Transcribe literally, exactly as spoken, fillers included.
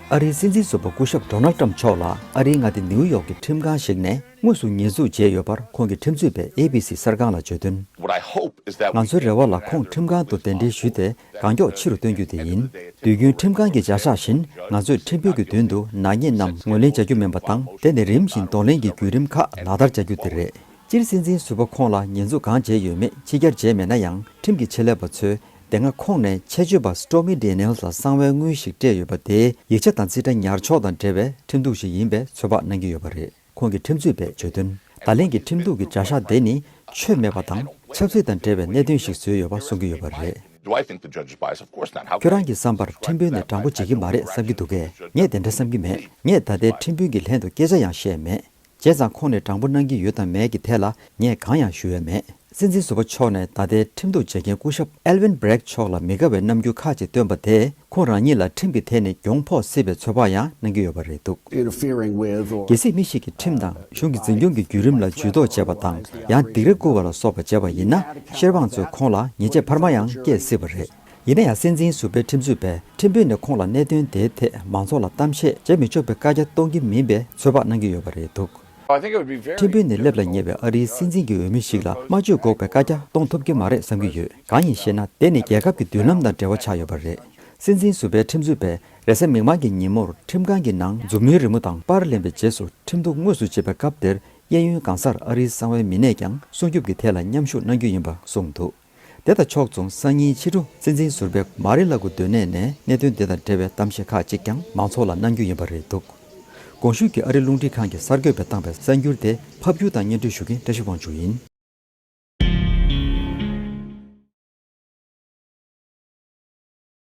ཨ་རིའི་སྲིད་འཛིན་ཟུར་པ་སྐུ་ཞབས་ཌོ་ནལ་ཊམ་མཆོག་ལ་ཨ་རིའི་མངའ་སྡེ་ནིའུ་ཡོག་གི་ཁྲིམས་ཁང་ཞིག་ནས་དངོས་སུ་ཉེས་འཛུགས་བྱས་ཡོད་པར་ཁོང་གི་ཁྲིམས་རྩོད་པས་ཨེ་བི་སི་གསར་ཁང་ལ་བརྗོད་དོན། What I hope is that we ང་ཚོའི་རེ་བ་ལ་ཁོང་ཁྲིམས་ཁང་དུ་གདན་འདྲེན་ཞུས་ཏེ་གང་མགྱོགས་ཕྱི་རུ་བཏོན་རྒྱུ་དེ་ཡིན། དུས་རྒྱུན་ཁྲིམས་ཁང་གི་བྱ་གཞག་བཞིན་ང་ཚོས་ཁྲིམས་དཔོན་གྱི་མདུན་དུ་ནག་ཉེས་རྣམས་ངོས་ལེན་བྱ་རྒྱུ་མིན་པ་དང་། དེ་ནི་རིམ་བཞིན་གདོང་ལེན་གྱི་བརྒྱུད་རིམ་ཁག་ལག་བསྟར་བྱ་རྒྱུ་དེ་རེད། སྤྱིར་སྲིད་འཛིན་ཟུར་པ་ཁོང་ལ་ཉེས་འཛུགས་གང་བྱས་ཡོད་མེད་ཕྱི་གྱར་བྱས་མེད་ན་ཡང་། ཁྲིམས་ཀྱི་ཆེད་ལས་པ་ཚོས་དེ་སྔ་ཁོང་ནས་ཆེད་སྤྱོད་པ་Stormy Daniels་ལ་གསང་བའི་དངུལ་ཞིག་སྤྲད་ཡོད་པ་དེའི་ཡིག་ཆ་དང་རྩིས་ཁྲ་ཉར་ཕྱོགས་དང་འབྲེལ་བའི་ཁྲིམས་གཏུག་ཞིག་ཡིན་པའི་ཚོད་དཔག་གནང་གི་ཡོད་པ་རེད། ཁོང་གི་ཁྲིམས་རྩོད་པས་བརྗོད་དོན། ད་ལན་གྱི་ཁྲིམས་གཏུག་གི་བྱ་གཞག་དེ་ནི་ཆོས་མེད་པ་དང་ཆབ་སྲིད་དང་འབྲེལ་བའི་གནད་དོན་ཞིག་བཟོས་ཡོད་པ་གསུང་གི་ཡོད་པ་རེད། Do I think the judge is biased? Of course not. How ཁྱོད་རང་གིས་བསམ་པར་ཁྲིམས་དཔོན་ནི་དྲང་པོ་བྱེད་ཀྱི་མ་རེད་བསམ་གྱི་འདུག་གས། ངས་དེ་འདྲ་བསམ་གྱི་མེད། ངས་ད་ལྟའི་ཁྲིམས་དཔོན་གྱི་ལྷན་དུ་སྐད་ཆ་ཡང་བཤད་མེད། བྱས་ཙང་ཁོང་ནས་དྲང་པོ་གནང་གི་ཡོད་དམ་མེད་ཀྱི་ཐད་ལ་ངས་གང་ཡང་ཞུ་ཡ་མེད། སྲིད་འཛིན་ཟུར་པ་མཆོག་ནས་ད་ལྟའི་ཁྲིམས་གཏུག་བྱེད་མཁན་སྐུ་ཞབས་Alvin Bragg་མཆོག་ལ་མི་དགའ་བའི་རྣམ་འགྱུར་ཁག་ཅིག་བཏོན་པ་དེས་ཁོང་རང་ཉིད་ལ་ཁྲིམས་ཀྱི་ཐད་ནས་གྱོང་ཕོག་སྲིད་པའི་ཚོད་དཔག་ཡང་གནང་གི་ཡོད་པ་རེད་འདུག། Interfering with or གལ་སྲིད་མི་ཞིག་གིས་ཁྲིམས་དང་གཞུང་གི་འཛིན་སྐྱོང་གི་བརྒྱུད་རིམ་ལ་ཇུས་གཏོགས་བྱས་པ་དང་ཡང་སྡིགས་ར་བསྐུལ་བ་ལ་སོགས་པ་བྱས་པ་ཡིན་ན། ཤེར་དབང་ཚོས་ཁོང་ལ་ཉེས་ཆད་འཕར་མ་ཡང་བཀལ་སྲིད་པ་རེད། ཡིན་ན་ཡང་སྲིད་འཛིན་ཟུར་པའི་ཁྲིམས་རྩོད་པས་ཁྲིམས་དཔོན་ནས་ཁོང་ལ་གནད་དོན་དེའི་ཐད་མང་ཚོགས་ལ་གཏམ་བཤད་བྱེད་མི་ཆོག་པའི་བཀའ་རྒྱ་གཏོང་གི་མིན་པའི་ཚོད་དཔག་གནང་གི་ཡོད་པ་རེད་འདུག། I think it would be very ཁྲིམས་དཔོན་ནས་སླེབས་ལ་ཉེ་བའི་ཨ་རིའི་སྲིད་འཛིན་གྱི་འོས་མི་ཞིག་ལ་སྨྲ་བརྗོད་འགོག་པའི་བཀའ་རྒྱ་གཏོང་ཐུབ་ཀྱི་མ་རེད་བསམ་གྱི་ཡོད། གང་ཡིན་ཞེ་ན། དེ་ནི་རྒྱལ་ཁབ་ཀྱི་མདུན་ལམ་དང་འབྲེལ་བ་ཆགས་ཡོད་པ་རེད། སྲིད་འཛིན་ཟུར་པའི་ཁྲིམས་རྩོད་པས་རེས་གཟའ་མིག་དམར་གྱི་ཉིན་མོར་ཁྲིམས་ཁང་གི་ནང་མཛུབ་མོའི་རི་མོ་དང་པར་ལེན་པའི་རྗེས་སུ་ཁྲིམས་གཏུག་དངོས་སུ་བྱེད་པའི་སྐབས་དེར། གཡས་གཡོན་གང་སར་ཨ་རིའི་གསང་བའི་མི་སྣས་ཀྱང་སྲུང་སྐྱོབ་ཀྱི་ཐད་ལ་མཉམ་ཞུགས་གནང་རྒྱུ་ཡིན་པ་གསུངས་འདུག། དེ་དང་ཕྱོགས་མཚུངས། སང་ཉིན་ཕྱི་དྲོ་སྲིད་འཛིན་ཟུར་པས་མ་རི་ལ་གུ་སྡོད་གནས་ནས་གནད་དོན་དེ་དང་འབྲེལ་བའི་གཏམ་བཤད་ཁག་ཅིག་ཀྱང་མང་ཚོགས་ལ་གནང་རྒྱུ་ཡིན་པ་རེད་འདུག། གོང་ཞུས་ཀྱི་ཨ་རི་རླུང་འཕྲིན་ཁང་གི་གསར་འགོད་པས་བཏང་བའི་གསར་འགྱུར་དེ་ཕབ་སྒྱུར་དང་སྙན་སྒྲོན་ཞུ་མཁན་བཀྲ་ཤིས་དབང་ཕྱུག་ཡིན།